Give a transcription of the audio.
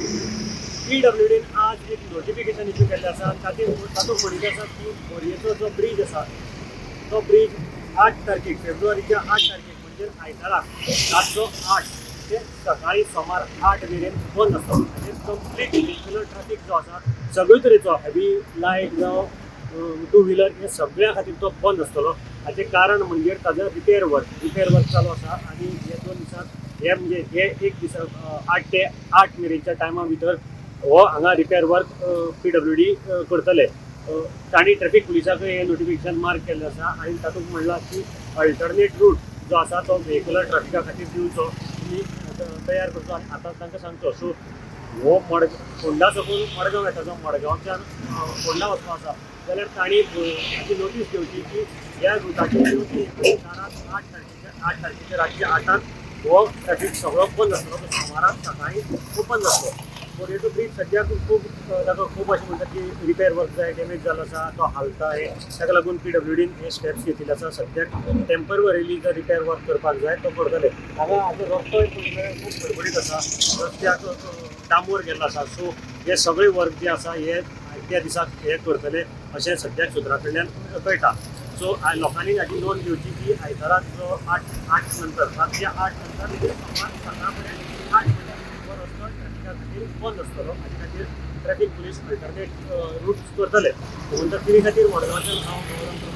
पीडब्ल्यूडीन आज एक notification issue केल्लें आसा. तातूंत तातूंत म्हणिल्लें आसा की बोरयेचो जो ब्रीज आसा तो ब्रीज 8 तारखेक, फेब्रुवारीच्या 8 तारखेक म्हणजे आयताराक रातचो 8 ते सकाळी सोमार 8 मेरेन बंद आसतलो. म्हणजे कंप्लीट व्हेहिक्युलर ट्राफीक जो आसा, सगळे तरेचो, हेवी, लायट जावं टू व्हिलर, हे सगळ्या खातीर तो बंद आसतलो. हाचें कारण म्हणजे ताजो रिपेर वर्क चालू आसा आनी हे 2 दिसांत, हे म्हणजे हे एक दिसा 8 ते 8 मेरेनच्या टायमा भितर हो हांगा रिपेर वर्क पीडब्ल्यूडी करतले. तांणी ट्रॅफिक पुलिसाकय हें नोटिफिकेशन मार्क केल्लें आसा आनी तातूंत म्हणलां की अल्टरनेट रूट जो आसा तो व्हेहिक्युलर ट्राफिका खातीर दिवचो, तुमी तयार करचो आनी आतां तांकां सांगचो. सो हो फोंडा साकून मडगांव येता, जो मडगांवच्यान फोंडा वचपा आसा जाल्यार तांणी हाची नोटीस घेवची की ह्या रुटाचेर येवची आनी दारात 8 तारखेच्या रातच्या 8क हो ट्रॅफिक सगळो बंद आसतलो. तो सोमाराक सकाळी ओपन जातलो. बोरयेचो ब्रीज सद्याक खूब ताका खूब अशें म्हणटात की रिपेर वर्क जाय, डॅमेज जालो आसा, तो हालता. हे ताका लागून पीडब्ल्यूडीन हे स्टेप्स घेतिल्ले आसा. सद्याक टेंपरवरीली जो रिपेर वर्क करपाक जाय तो करतले. हांगा आतां रस्तो खूब गडबडीत आसा, रस्त्याक डांबोर गेल्लो आसा. सो हे सगळे वर्क जे आसा हे त्या दिसाक हे करतले अशें सद्याक सुत्रां कडल्यान कळटा. सो लोकांनी हाची नोंद घेवची की आयताराक जो 8 नंतर, रातच्या 8 नंतर सोमार सकाळ पर्यंत 8 म्हळ्यार हो रस्तो ट्रॅफिका खातीर बंद आसतलो. हाचे खातीर ट्रॅफिक पुलीस अल्टरनेट रूट्स करतले. म्हणटा तिनी खातीर मडगांवच्यान हांव गौरव.